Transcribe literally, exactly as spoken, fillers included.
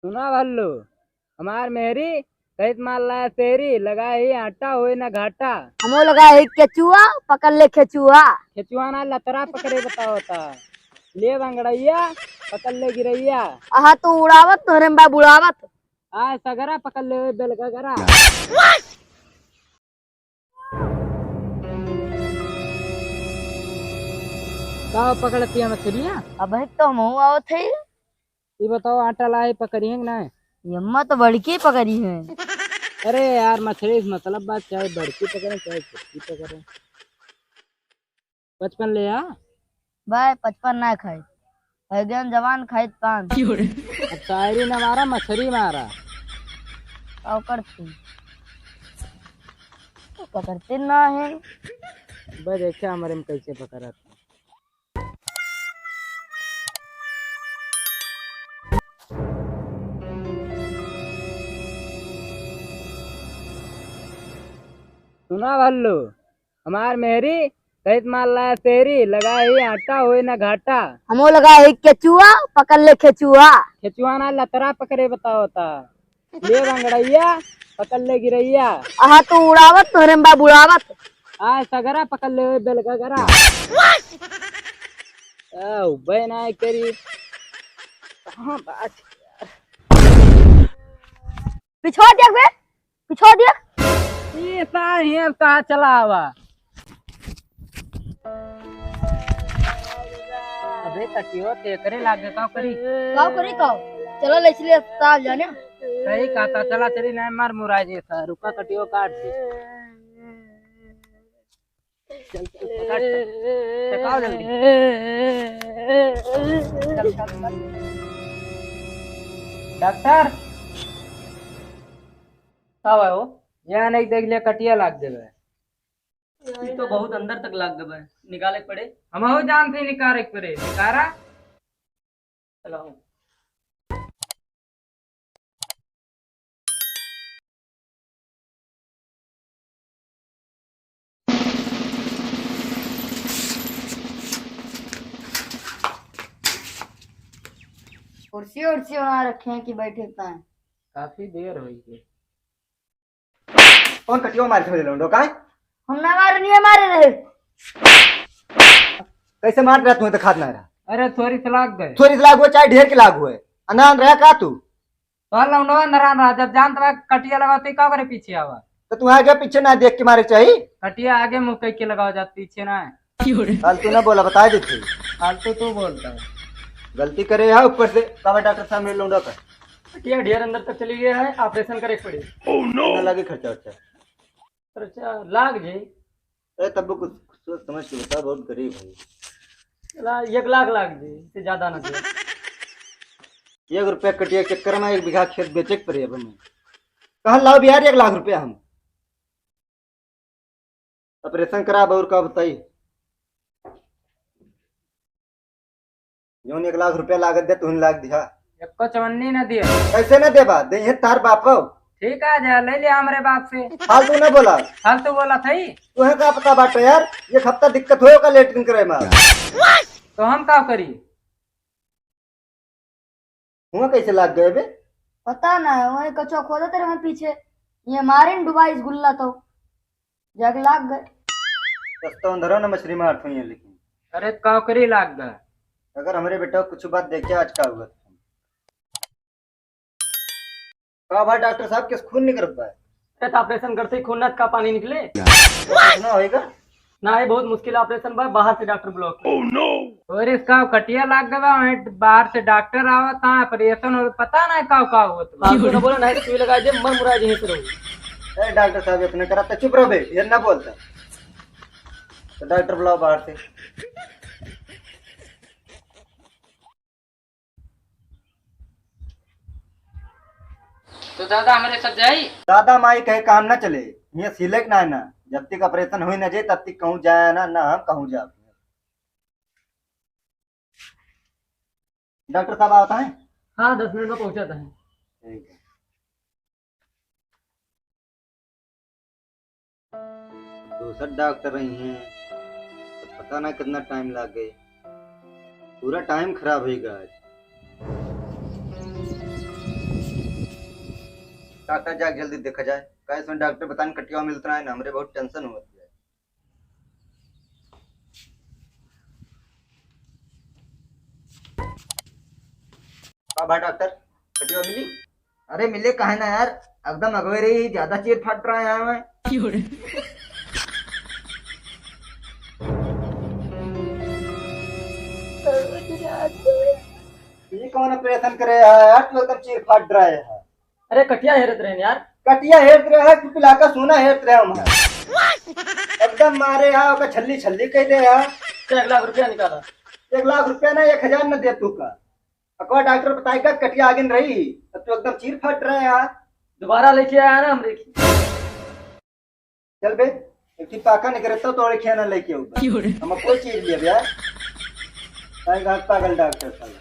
सुना भल्लू, हमार मेहरी कहित माल लाया शेरी, लगा ही आटा होए ना घाटा। हमो लगा ही केचुआ, पकड़ ले खेचुआ। खेचुआ ना लतरा पकड़े बताओ ता। ले बंगड़ैया, पकड़ ले गिरैया। आहा तू उड़ावत, तोहरे में बा बुड़ावत। आय सगरा पकड़ ले बेलगगरा। का पकड़तिया मछरिया? अबहिं तो हमहू आवत है। ई बताओ, आटा लाए पकड़ी है कि नाहीं? यम्मा तो बड़की पकड़ी है। अरे यार, मछरी से मतलब बात, चाहे बड़की पकड़े, चाहे छोटकी पकड़े। पचपन ले आ। भाई, पचपन ना खाई। है ज्ञान जवान खाई पान। अब शायरी ना मारा, मछरी मारा। का करती? पकड़ते ना है। बस देखा हमरे में कैसे पकड़त। सुना भल्लू, हमार मेहरी कहित माल लाया शेरी, लगा ही आटा होए ना घाटा। हमो लगा ही केचुआ, पकड़ ले खेचुआ। खेचुआ ना लतरा पकड़े बताओ ता। ले बंगड़ैया, पकड़ ले गिरैया। आहा तू उड़ावत, तोहरे में बा बुड़ावत। आय सगरा पकड़ ले बेलगगरा। आ, उबे ना करी। कहाँ बात? पिछोड़ दिया बे, पिछोड़ दिया। ये ता है, ता चला आवा। अबे कटियो ते करे लागे, का करी? का करी का? चला ले चले अस्पताल जाने। सही कहा था, चला चली, नहीं मार मुराई जैसा, रुका कटियो काट दे। चल, चल, पकड़, चल। टकाओ जल्दी। चल, चल, चल। डॉक्टर, का बा हो? यहाँ नहीं देख लिया, कटिया लाग देवे। ई तो बहुत अंदर तक लाग गबे, निकाले के पड़े। हमहू जानते निकाले के पड़े, निकारा। चलाओ। कुर्सी उर्सी बना रखे हैं कि बैठे पाए? काफी देर हो गई। कौन कटियो मार के लौंडो काय? हम ना मारे, नहीं मारे रहे। कैसे मार रहा तू तो खात ना रहा। अरे थोड़ी से लाग गए। थोड़ी से लाग हुए चाहे ढेर के लाग हुए। अनान रहा का तू? तो लौंडो नरान रहा, जब जानत रहा कटिया लगा तो का करे पीछे आवा? तो तू आगे पीछे ना देख के मारे चाहिए। कटिया आगे मुँह कह के लगाओ जात, पीछे ना। फालतू ना बोला, बता देते। फालतू तू बोलता है। गलती करे है ऊपर से। का बा डॉक्टर साहब, मेरे लौंडा का? कटिया ढेर अंदर तक चली गया है, ऑपरेशन करे के पड़ी। ना लगे खर्चा वर्चा? खर्चा लाग जाई। अरे तब कुछ सोच समझ के बता, बहुत गरीब है। चला, एक लाख लाग जाई, इससे ज्यादा ना दे। एक रुपया कटिया के चक्कर में एक बीघा खेत बेचे के पड़ी अब हमें। कहाँ लाओ भी यार एक लाख रुपया हम? ऑपरेशन कराब और का बताई? जौन एक लाख रुपया लागत दे, तुहन लाग दिया। एको चवन्नी ना दिया। कैसे ना देबा? दे ये तार बाप हो। ठीक आ जा, ले लिया हमरे बाप से। फालतू ना बोला। फालतू बोला था ही। तुहे का पता बाटे यार, एक हफ्ता दिक्कत होए का लेटरिन करे में। तो हम का करी? हुआ कैसे लाग गए बे? पता ना है, वही कछुआ खोदत रहे पीछे, ये मारिन डुबाइस गुल्ला तो जाके लाग गए। सस्ता अंधरा ना मछली मारत हुई है लेकिन। अरे काकरी लाग गए। अगर हमरे बेटा कुछ बात देखे आज का हुआ। का भाई डॉक्टर साहब, किस खून निकलत बा? अरे, तो ऑपरेशन करते ही खून ना का पानी निकले? ऑपरेशन होएगा? ना, ये बहुत मुश्किल ऑपरेशन बा, बाहर से डॉक्टर बुलाओ। Oh no! और इसका कटिया लाग गवा, वहीं बाहर से डॉक्टर आवत, हाँ, ऑपरेशन हो, पता ना का, का होत बा। फालतू ना बोलो, नहीं तो सुई लगा दे, मर मुरा यहीं से रहो। अरे डॉक्टर साहब, इतने करा तो चुप रहो बे, ये ना बोलता। तो डॉक्टर बुलाओ बाहर से। तो दादा हमरे साथ जाई? दादा माई कहे काम ना चले, ये सिलेक ना है ना, जब तक ऑपरेशन होई ना जाए तब तक कहूँ जाए ना, ना हम कहूँ जाए। डॉक्टर साहब आवत है? हाँ, दस मिनट में पहुँचत है। ठीक है। दूसर डॉक्टर आई हैं, तो पता ना कितना टाइम लाग गए, पूरा टाइम खराब होइगा आज। डॉक्टर जाके जल्दी देखा जाए, काहे से डॉक्टर बतान कटिया मिलत ना है ना, हमरे बहुत टेंशन होत है। का भाई डॉक्टर, कटिया मिली? अरे मिले काहे ना यार, एकदम अगवे रही, ज्यादा चीर फाट रहा है यहाँ में। ये कौन ऑपरेशन करे है यार, तू एकदम चीर फाट रहा है। अरे कटिया हेरत रहे यार। कटिया हेरत रहे है, कुल इलाका सोना हेरत रहे हम। एकदम मारे है, ओका छल्ली छल्ली कह दे है। तो एक लाख रुपया निकाला। एक लाख रुपया ना, एक हजार न दे तू का। अकवा डॉक्टर बताए का कटिया आगिन रही, अब तू एकदम चीर फाट रहे है। दोबारा लेके आया ना हमरे की। चल बे, एक ठे पाका निकरे तो तोड़े खेना लेके आऊँ। हम कोई चीज लिया यार। पागल डॉक्टर साला।